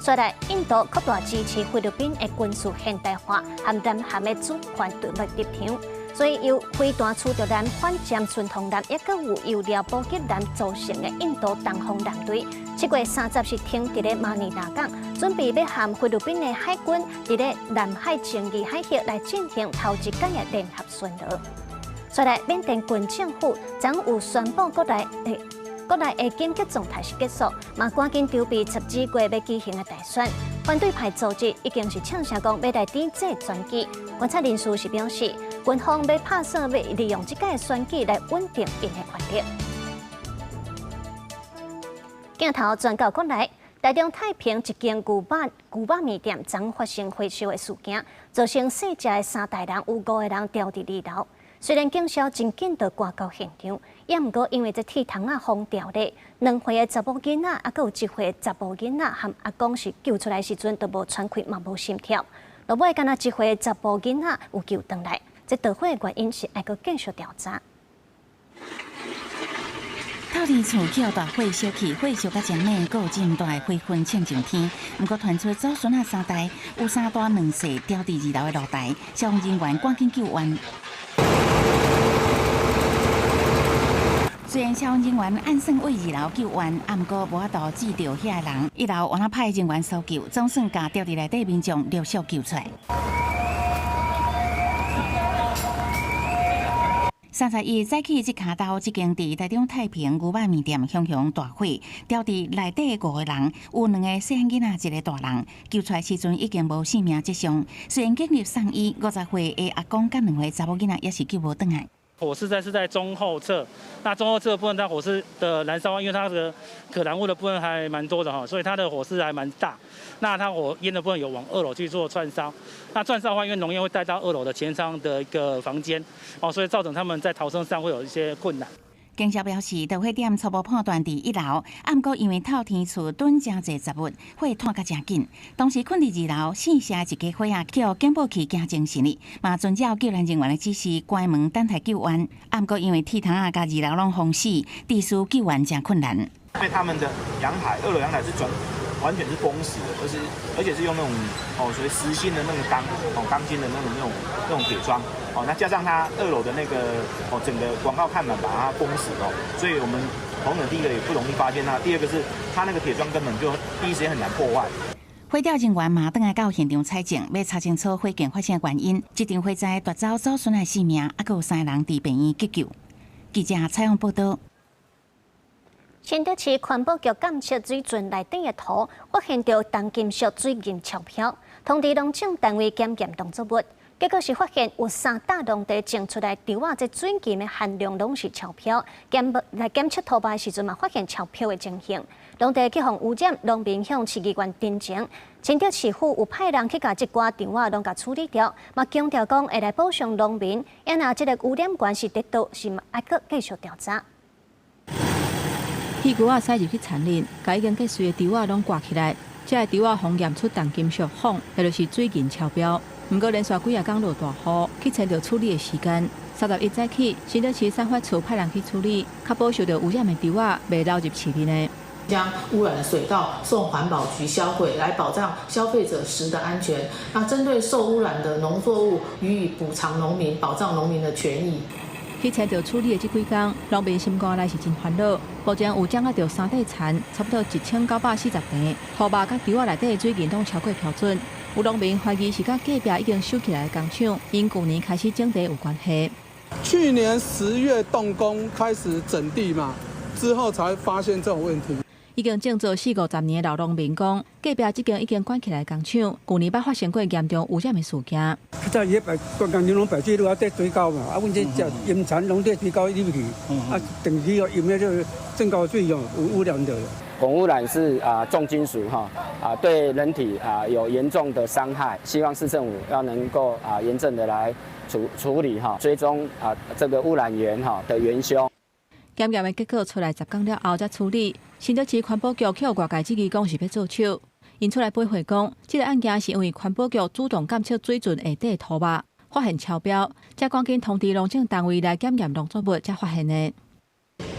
再來，印度擴大支持菲律賓的軍事現代化和南韓的主權獨立立場，所以由飛彈驅逐艦反潛順風艦，抑閣有油料補給艦組成的印度東方艦隊，7月30是停佇咧馬尼拉港，準備欲和菲律賓的海軍佇咧南海爭議海域來進行頭一擺的聯合巡邏。再來，緬甸軍政府昨有宣布國內的緊急狀態是結束，嘛趕緊籌備12月欲舉行的大選。反對派組織已經是嗆聲講欲來抵制選舉。觀察人士是表示，軍方欲拍算欲利用這屆選舉來穩定𪜶的權力。鏡頭轉到國內，台中太平一間牛肉麵店昨發生火燒的事件，造成細隻的三代人有五個人牢佇二樓。雖然警消真緊就趕到現場，也毋過因為這鐵窗仔封牢咧，2歲的查某囡仔，抑閣有1歲查埔囡仔和阿公是救出來時陣都無喘氣，嘛無心跳。落尾干焦1歲的查埔囡仔有救轉來，這導火的原因是愛閣繼續調查。透天厝予大火燒去，火燒甲真猛，閣有真大的火雲衝上天。毋過傳出祖孫仔三代有三大兩細牢佇二樓的露台，消防人員趕緊救援。雖然消防人員按算佇二樓救援，啊，毋過無法度救著遐个人。一樓猶若派人員搜救，總算共牢佇內底民眾陸續救出來。31早起，這跤兜這間佇台中太平牛肉麵店熊熊大火，牢佇內底五個人，有兩個細漢囡仔，一個大人。救出來時陣已經無性命跡象。雖然緊急送醫，50歲的阿公佮2歲查某囡仔也是救無轉來。火勢是在中後側，那中後側部分，它火勢的燃燒，因為它的可燃物的部分還蠻多的哈，所以它的火勢還蠻大。那它火焰的部分有往二樓去做竄燒，那竄燒的話，因為濃煙會帶到二樓的前倉的一個房間，哦，所以造成他們在逃生上會有一些困難。警消表示，導火點初步判斷佇一樓，啊，毋過因為透天厝囤誠濟雜物，火湠甲誠緊。當時睏佇二樓四舍一家伙仔，予警報器驚精神哩，嘛遵照救援人員的指示關門等待救援。啊，毋過因為鐵窗仔佮二樓攏封死，致使救援誠困難。被他們的陽台，二樓陽台是轉完全是封死的，而且是用那種哦所謂實心的那個鋼哦鋼筋的那種鐵窗哦，那加上它二樓的那個哦整個廣告看板把它封死哦，所以我們同仁第一個也不容易發現它，第二個是它那個鐵窗根本就第一時間很難破壞。火調人員嘛轉來到現場採證，欲查清楚火警發生的原因。這場火災奪走祖孫的性命，猶閣有三个人佇病院急救。記者採訪報道。新竹市環保局監測水圳內底的土，發現著重金屬水銀超標，通知農政單位檢驗農作物，結果是發現有三笪農地種出來稻仔，這水銀的含量攏是超標。檢來檢測土壤的時陣嘛，發現超標的情形。農地去予污染，農民向市議員陳情，新竹市府有派人去共這寡稻仔攏共處理掉，嘛強調講會來補償農民。啊若這个污染源是佇佗，是愛閣繼續調查。氣牛仔駛入去田裡，共已經結穗的稻仔攏割起來，這个稻仔予驗出重金屬鉬，也就是水銀超標。毋過連續幾仔工落大雨，去延著處理的時間。31早起，新竹市產發處派人去處理，確保受著污染的稻仔袂流入市內。將污染的水稻送環保局銷毀，來保障消費者食的安全。那針對受污染的農作物，予以補償農民，保障農民的權益。去延著處理的這幾工，農民心肝內是真煩惱。目前有掌握著三塊田，差不多1940坪，土肉佮稻仔內底的水銀攏超過標準。有農民懷疑是佮隔壁已經收起來的工廠，𪜶舊年開始整地有關係。去年10月動工開始整地嘛，之後才發現這種問題。已經種做四五十年的老農民講，隔壁這間已經關起來的工廠，舊年捌發生過嚴重污染的事件。較早伊排灌工廠攏排水路啊，佇水溝嘛，啊，阮這食鹽田攏佇水溝入去，啊，長期哦用的這個浸溝水哦，有污染著。汞污染是啊重金屬哈啊對人體啊有嚴重的傷害，希望市政府要能夠啊嚴正的來處理哈，追蹤啊這個污染源哈的元兇。檢驗的結果出來10工了後才處理。新竹市環保局予外界質疑講是欲做手，𪜶出來駁回講，這个案件是因為環保局主動監測水圳下底土肉，發現超標，才趕緊通知農政單位來檢驗農作物，才發現的。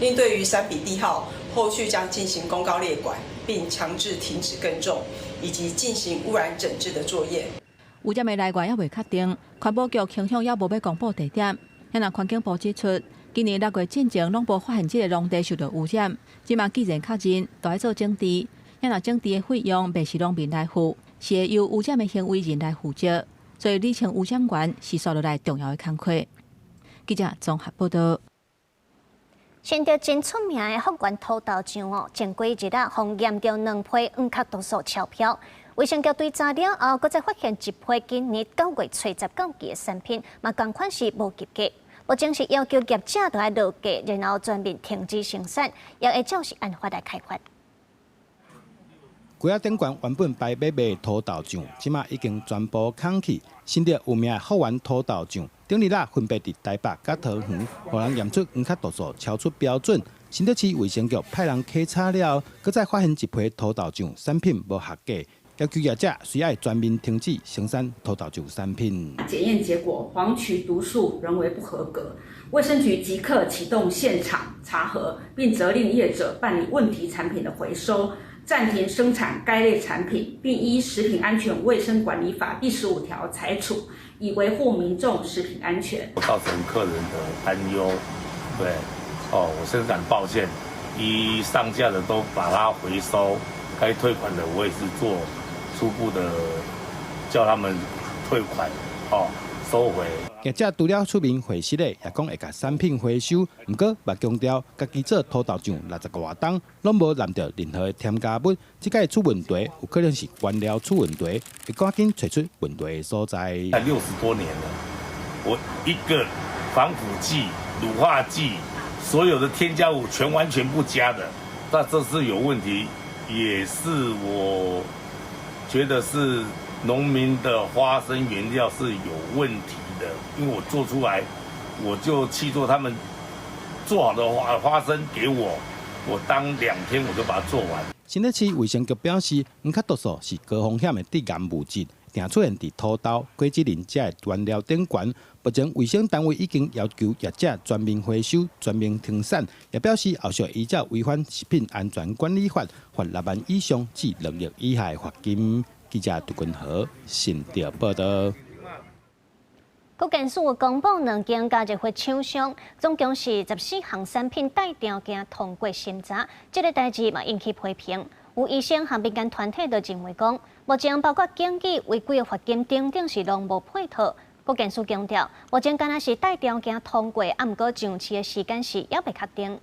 另對於三筆地號，後續將進行公告列管，並強制停止耕種，以及進行污染整治的作業。污染的來源猶未確定，環保局傾向猶無欲公布地點。若環境部指出，今年6月進前攏無發現這个農地受著污染，這馬既然確認，就愛做整治。若整治的費用袂是農民來付，是會由污染的行為人來負責。所以理清污染源是紲落來重要的工課。記者綜合報道。新竹真出名的福源土豆醬哦，前幾日啊，予驗著兩批黃殼毒素超標。衛生局追查了後，閣再發現一批今年9月初10到期的產品，嘛仝款是無及格。目前是要求業者著愛落架，然後全面停止生產，也會照是按法來開罰。櫃仔頂懸原本排欲賣土豆醬，這馬已經全部空去。新竹有名的福源土豆醬，頂日仔分別佇台北佮桃園，予人驗出黃殼毒素超出標準。新竹市衛生局派人稽查了後，閣再發現一批土豆醬產品無合格，要求業者需愛全面停止生產土豆醬產品。檢驗結果，黃曲毒素仍為不合格，衛生局即刻啟動現場查核，並責令業者辦理問題產品的回收，暫停生產該類產品，並依《食品安全衛生管理法》第15條裁處，以維護民眾食品安全。造成客人的擔憂，對，哦，我深感抱歉。已上架的都把它回收，該退款的我也是做初步的叫他們退款，哦，收回。業者除了出面回釋的，也講會共產品回收，毋過嘛強調，家己做土豆醬60外冬，攏無染著任何的添加物，這擺出問題有可能是原料出問題，會趕緊揣出問題的所在。 60多年了，我一個防腐劑、乳化劑，所有的添加物全完全不加的，那這次有問題，也是我覺得是農民的花生原料是有問題的，因為我做出來，我就去做他們做好的花生給我，我當2天我就把它做完。新竹市衛生局表示，黃殼毒素是高風險的致癌物質，定出現佇土豆、果子狸這个原料頂懸。目前衛生單位已經要求業者全面回收、全面停產，也表示後續依照違反食品安全管理法，罰6萬以上至2億以下的罰金。記者杜君和新竹報道。國健署公布兩間加熱粉廠商，總共是14項產品帶條件通過審查，這个代誌嘛引起批評。有醫生和民間團體都認為講，目前包括檢舉違規的罰金等等是攏無配套。國健署強調，目前敢若是帶條件通過，啊，毋過上市的時間是猶未確定。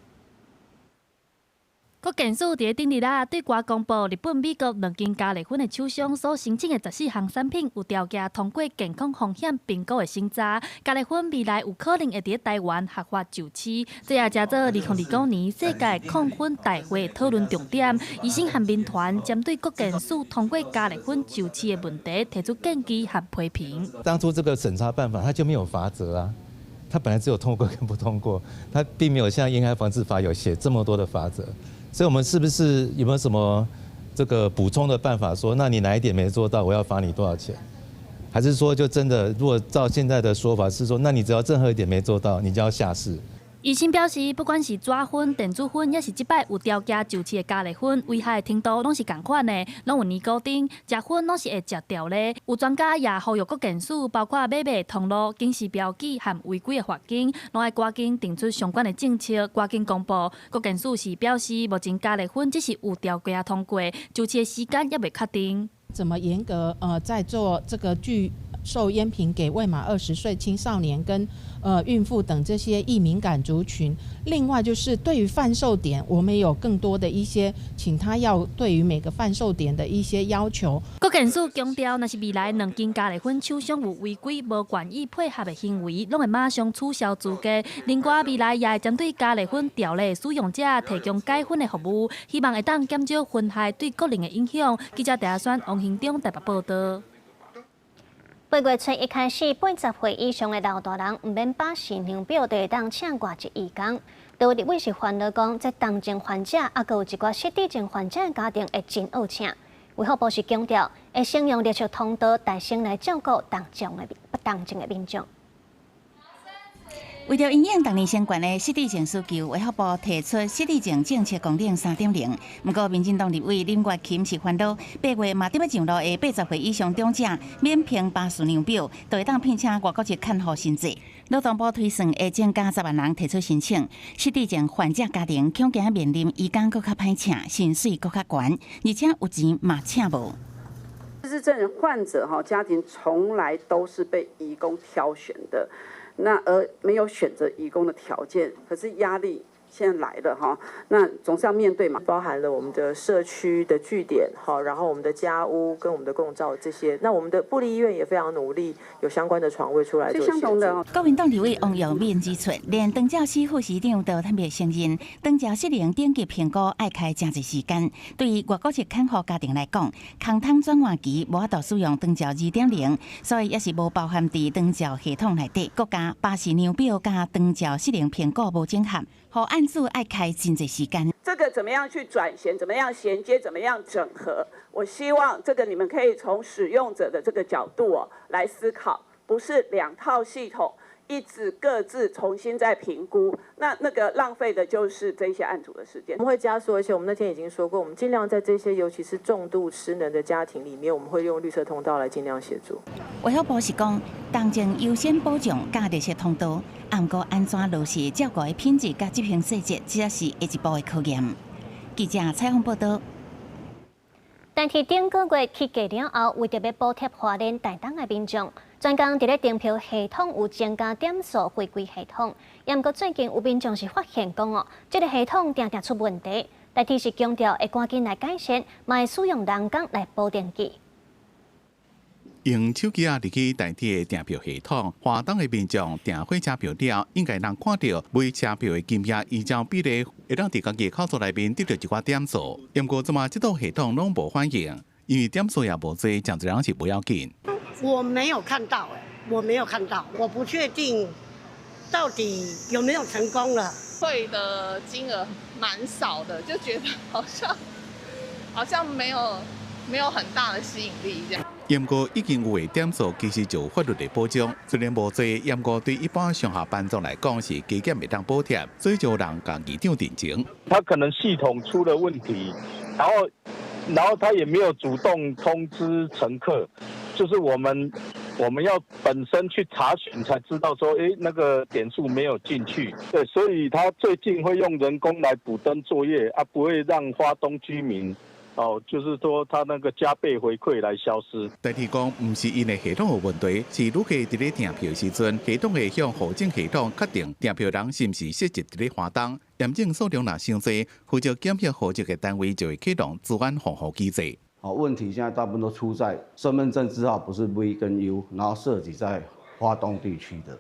國健署佇頂日仔對外公布，日本、美國兩間加熱粉的廠商所申請的14項產品有條件通過健康風險評估的審查，加熱粉未來有可能會佇台灣合法上市。這也成做2029年世界控粉大會討論重點。醫生和民團針對國健署通過加熱粉上市的問題提出建議和批評。當初這個審查辦法，它就沒有罰則啊。它本來只有通過跟不通過，它並沒有像煙害防治法有寫這麼多的罰則。所以，我們是不是有沒有什麼這個補充的辦法？說，那你哪一點沒做到，我要罰你多少錢？還是說，就真的，如果照現在的說法是說，那你只要任何一點沒做到，你就要下市？醫生表示，不管是紙粉、電子粉，抑是這擺有條件上市的加熱粉，危害程度攏是仝款的，攏有尼古丁，食薰攏是會食掉的。有專家也呼籲國健署，包括買賣通路、警示標記和違規的罰金，攏愛趕緊定出相關的政策，趕緊公布。國健署是表示，目前加熱粉只是有條件通過，上市的時間猶未確定。怎麼嚴格？在做這個拒售菸品給未滿20歲青少年跟孕婦等這些易敏感族群。另外就是對於販售點，我們有更多的一些，請他要對於每個販售點的一些要求。國健署強調，若是未來兩間加熱粉廠商有違規、無願意配合的行為，攏會馬上取消資格。另外，未來也會針對加熱粉條例使用者提供解紛的服務，希望會當減少薰害對國人的影響。記者鄭阿選、王興中台北報道。8月初一開始，80歲以上的老大人毋免巴氏量表，就會當請外籍義工。有立委是煩惱講，這重症患者抑閣有一寡失智症患者的家庭會真惡請。衛福部是強調，會先用綠色通道帶先來照顧重症的民眾。為著因應逐年升懸的失智症需求，衛福部提出失智症政策綱領3.0。毋過，民進黨立委林月琴是煩惱，8月嘛佇欲上路的80歲以上長者免憑巴氏量表，就會當聘請外國籍看護新制。勞動部推算會增加10萬人提出申請。失智症患者家庭恐驚面臨義工閣較歹請，薪水閣較懸，而且有錢嘛請無。失智症患者哈家庭從來都是被移工挑選的。那而沒有選擇移工的條件，可是壓力現在來了哈，那總是要面對嘛。包含了我們的社區的據點哈，然後我們的家屋跟我們的共照這些，那我們的部立醫院也非常努力，有相關的床位出來做協助。國民黨立委王耀敏指出，連長照司副司長都坦白承認，長照失能等級評估愛開誠濟時間。對於外國籍看護家庭來講，空窗轉換期無法度使用長照2.0，所以也是無包含佇長照系統內底。閣加巴氏量表佮長照失能評估無整合，予案主愛開真濟時間。這個怎麼樣去轉銜？怎麼樣銜接？怎麼樣整合？我希望這個你們可以從使用者的這個角度哦來思考，不是兩套系統一直各自重新再評估，那個浪費的就是這些案主的時間。我們會加速，而且我們那天已經說過，我們盡量在這些尤其是重度失能的家庭裡面，我們會用綠色通道來盡量協助。衛福部是講，重症優先保障佮綠色通道，毋過按怎落實照顧的品質佮執行細節，這才是下一步的考驗。記者採訪報道。台鐵頂個月起價了後，為著欲補貼花蓮台東的民眾，專工佇咧訂票系統有增加點數回饋系統。毋過最近有民眾是發現講哦，這個系統定定出問題。台鐵是強調會趕緊來改善，嘛會使用人工來補登記。用手機仔入去台鐵的訂票系統，花東的民眾訂火車票了，應該通看著買車票的金額依照比例，會當佇家己的口座內面得著一寡點數。毋過這馬這套系統攏無反應，因為點數也無濟，誠濟人是無要緊。我沒有看到，我沒有看到，我不確定到底有沒有成功了。退的金額蠻少的，就覺得好像沒有很大的吸引力這樣。毋過已經有的點數其實就有法律的保障。雖然無濟，毋過對一般上下班族來講是加減會當補貼，所以就有人共議長陳情。他可能系統出了問題，然後他也沒有主動通知乘客，就是我們要本身去查詢才知道說，那個點數沒有進去。對，所以他最近會用人工來補登作業，啊，不會讓花東居民。哦，就是說，他那個加倍回饋來消失。台鐵講，毋是𪜶的系統有問題，是旅客佇咧訂票時陣，系統會向戶政系統確定訂票人是毋是設籍佇咧花東。驗證數量若傷濟，負責檢核戶籍的單位就會啟動資安防護機制。好，問題現在大部分都出在身份證字號不是 V 跟 U，然後設籍在花東地區的。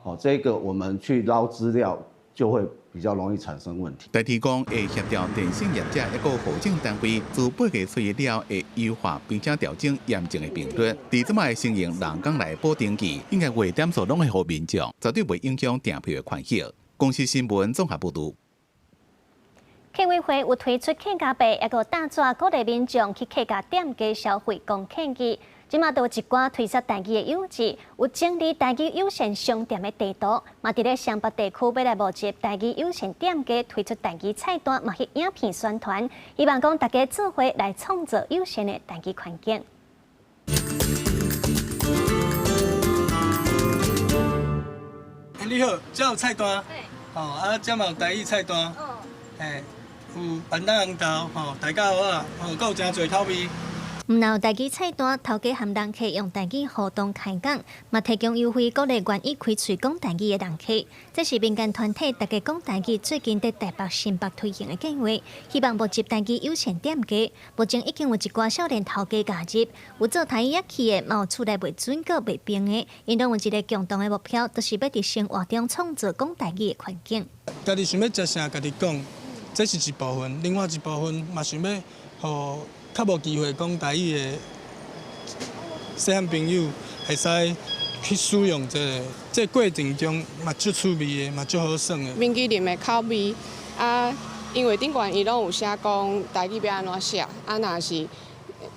哦，這個我們去撈資料就會比較容易產生問題。台鐵講會協調電信業者一個戶政單位，自8月初一了會優化並且調整驗證的頻率。佇這擺承認人工來補登記，應該有點數攏會予民眾，絕對袂影響訂票的權益。公視新聞綜合報導。客委會有推出客家幣，一個大紙鼓勵民眾去客家店家消費講客語。這馬都有一寡推捒台語的幼稚，有整理台語友善商店的地圖，嘛佇咧雙北地區欲來募集台語友善店家推出台語菜單，嘛去影片宣傳，希望講大家做伙來創造友善的台語環境。你好，這有菜單，哦，啊，這嘛有台語菜單，嘿，有板豆紅豆，吼，大家好啊，吼，閣有誠濟口味。毋但有台語菜單，頭家和人客用台語互動開講，嘛提供優惠鼓勵願意開喙講台語的人客。這是民間團體大家講台語最近佇台北、新北推行的計劃，希望募集台語友善店家。目前已經有一寡少年頭家加入，有做台語樂器的，嘛有厝內賣水果賣冰的，𪜶攏有一个共同的目標，就是欲佇生活中創造講台語的環境。家己想欲食啥，家己講，這是一部分；另外一部分嘛想欲予較無機會講台語的細漢朋友，會使去使用這个，這個過程中嘛足趣味的，嘛足好耍的。冰淇淋的口味啊，因為頂懸伊攏有寫講台語欲按怎寫，啊，若是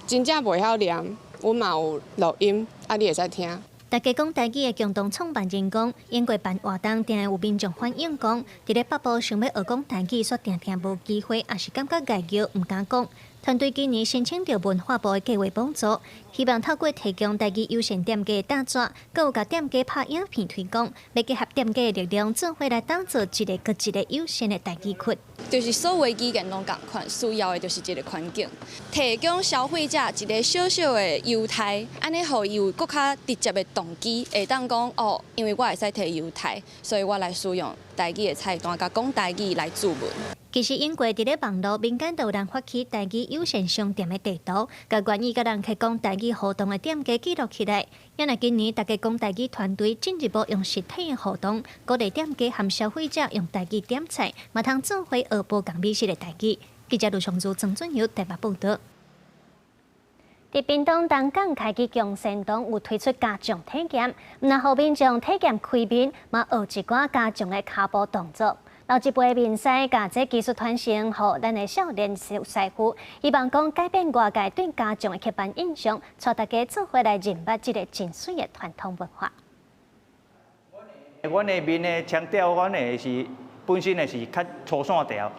真正袂曉念，阮嘛有錄音，啊，你會使聽。大家講台語的共同創辦人講，經過辦活動，定會有民眾反映講，佇咧北部想欲學講台語，卻定定無機會，抑是感覺礙潲，毋敢講。團隊今年申請著文化部的計劃補助，希望透過提供台語友善店家的搭紙，閣有共店家拍影片推廣，欲結合店家的力量，做伙來打造一个閣一个友善的台語區。就是所有語言攏仝款，需要的就是一个環境，提供消費者一个小小的優待，按呢予伊有閣較直接的動機，會當講哦，因為我會使提優待，所以我來使用台語的菜單，共講台語來注文。其實，因過佇咧網路民間都有人發起台語友善商店的地圖，共願意佮人客講台語互動的店家記錄起來。因為今年大家講台語團隊進一步用實體的互動，鼓勵店家和消費者用台語點菜，嘛通做伙學無仝美食的台語。記者盧尚如、曾俊友台北報導。佇屏東東港開啟共善堂有推出家將體驗，毋但予民眾體驗開麵，嘛學一寡家將的跤步動作。老一輩麵師共這技術傳承予咱的少年師傅，希望講改變外界對家將的刻板印象，帶大家做伙來認捌這个真媠的傳統文化。阮的麵的腔調，阮的是本身的是較粗線條。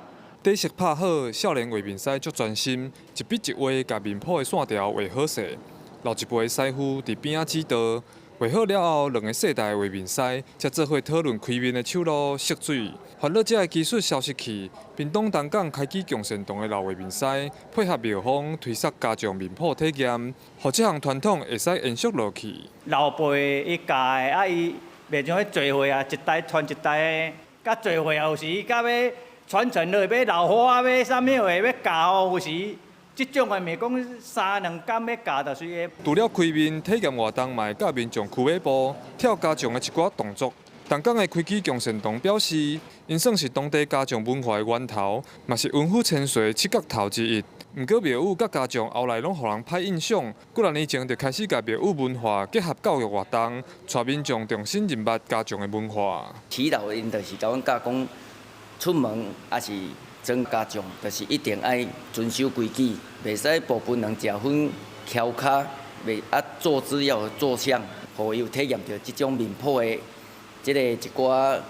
底色拍好，少年畫麵師足專心，一筆一畫共麵譜的線條畫好勢。老一輩師傅佇邊仔指導。畫好了後，兩个世代畫麵師才做伙討論開麵的手路、色水。煩惱這个技術消失去，屏東東港開啟共善堂的老畫麵師配合廟方推捒家將麵譜體驗，予這項傳統會使延續落去。老輩伊教的，啊伊袂像彼聚會啊，一代傳一代的，佮聚會啊有時佮欲傳承落去，欲老花欲啥物話欲教，有時。這種的袂講三兩工欲教就隨個。除了開麵體驗活動，嘛會教民眾趺馬步、跳家將的一寡動作。東港的開啟共善堂表示，𪜶算是當地家將文化的源頭，嘛是文虎千歲七角頭之一。毋過廟宇佮家將後來攏予人歹印象，幾若年前就開始共廟宇文化結合教育活動，帶民眾重新認捌家將的文化。耆老𪜶就是共阮教講，出門抑是裝家將，就是一定愛遵守規矩，袂使部分人食薰、蹺跤，袂啊做資料做相，予伊有體驗著這種面譜的這個一寡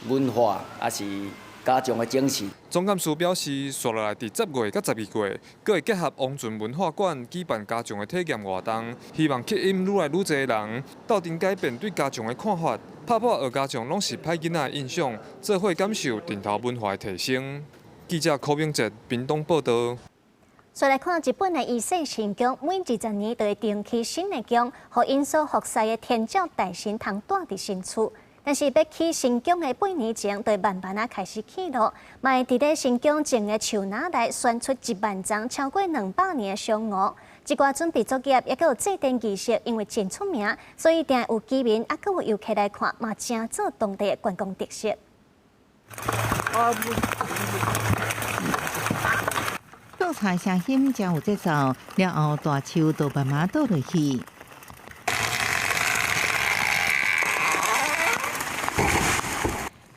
文化，抑是家長的精神。總監事表示，紲落來佇10月佮12月，閣會結合王泉文化館舉辦家長的體驗活動，希望吸引愈來愈濟人鬥陣改變對家長的看法，拍破學家長攏是歹囡仔的印象，做伙感受陣頭文化的提升。記者柯明哲屏東報導。再來看日本的伊勢神宮，每20年就會重起新的宮，予𪜶所服侍的天照大神通蹛佇新厝。但是欲起新宮的8年前，就慢慢仔開始起落，嘛會佇咧新宮種的樹林內選出1萬叢超過200年的松梧。這寡準備作業，抑閣有祭典儀式，因為真出名，所以定有居民抑閣有遊客來看，嘛成做當地的觀光特色。倒菜聲音真有節奏，了後大樹就慢慢倒落去。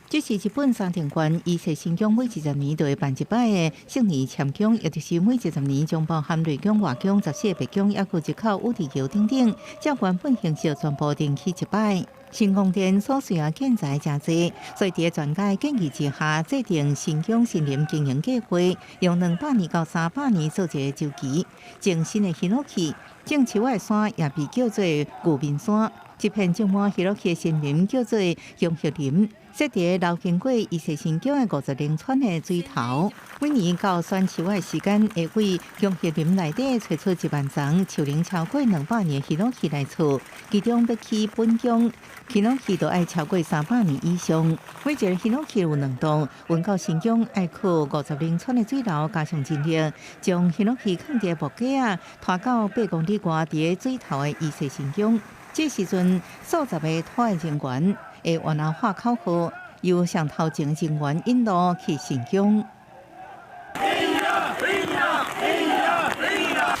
這是日本三重縣伊勢神宮每20年就會辦一擺的聖年簽宮，也就是每20年將包含內宮、外宮、14個別宮，抑閣入口五地橋等等，照原本形式全部重起一擺。新宮殿所需要建材誠濟，所以佇專家建議之下，制定新宮森林經營計劃，用200年到300年做一個週期。種新的ヒノキ，種樹仔的山也被叫做牛面山。這片種滿ヒノキ的森林叫做香葉林，設佇流經過伊勢神宮的50林川的水頭。每年到選樹仔的時間，會為香葉林內底揣出1萬叢樹齡超過200年的ヒノキ來厝，其中欲起本宮。ヒノキ都愛超過300年以上，每一个ヒノキ有2棟，運到神宮愛靠50林川的水流加上人力，將ヒノキ囥佇木架仔，拖到8公里外佇个水頭的伊勢神宮。這時陣，數十个拖的人員會按那喊口號，由上頭前人員引路去神宮。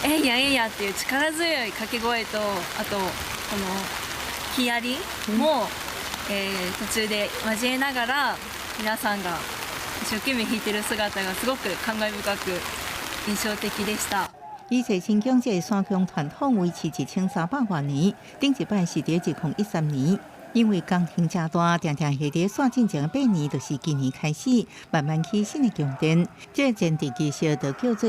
えいやえいやっていう力強い掛け声と、あとこの木やりも、途中で交えながら皆さんが一生懸命弾いてる姿がすごく感慨深く印象的でした。伊勢神宮這個山宮傳統維持1300多年，頂一擺是佇2013年，因為工程誠大，定定係佇煞進前8年，就是今年開始慢慢起新的宮殿。這個前提儀式就叫做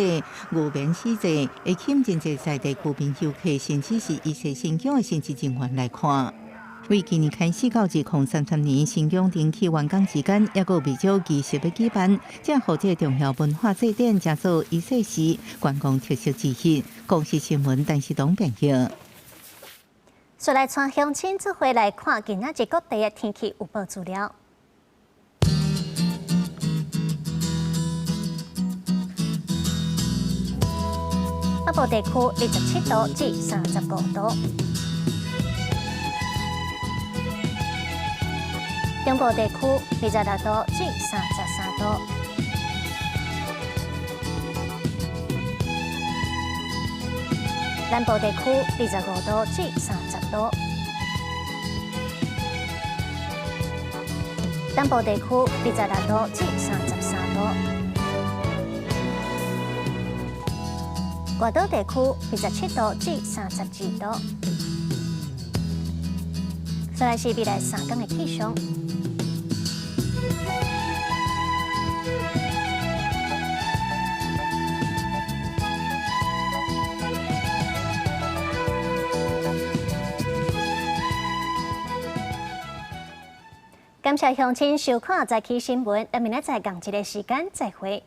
牛免死祭，會吸引真濟在地居民遊客，甚至是伊勢神宮的神職人員來看。為今年開始到2033年，神宮重啟完工之間，抑閣有袂少儀式欲舉辦，這予這個重要文化祭典，成做伊勢市觀光特色之一。公視新聞陳世東編譯。再來帶鄉親做伙來看今仔日各地的天氣預報資料。北部地區27度至35度。中部地區26度至33度，南部地區25度至30度，東部地區26度至33度，外島地區27度至32度。再來是未來3天的氣象。感謝鄉親收看《早起新聞》，咱明仔載仝一个時間再會。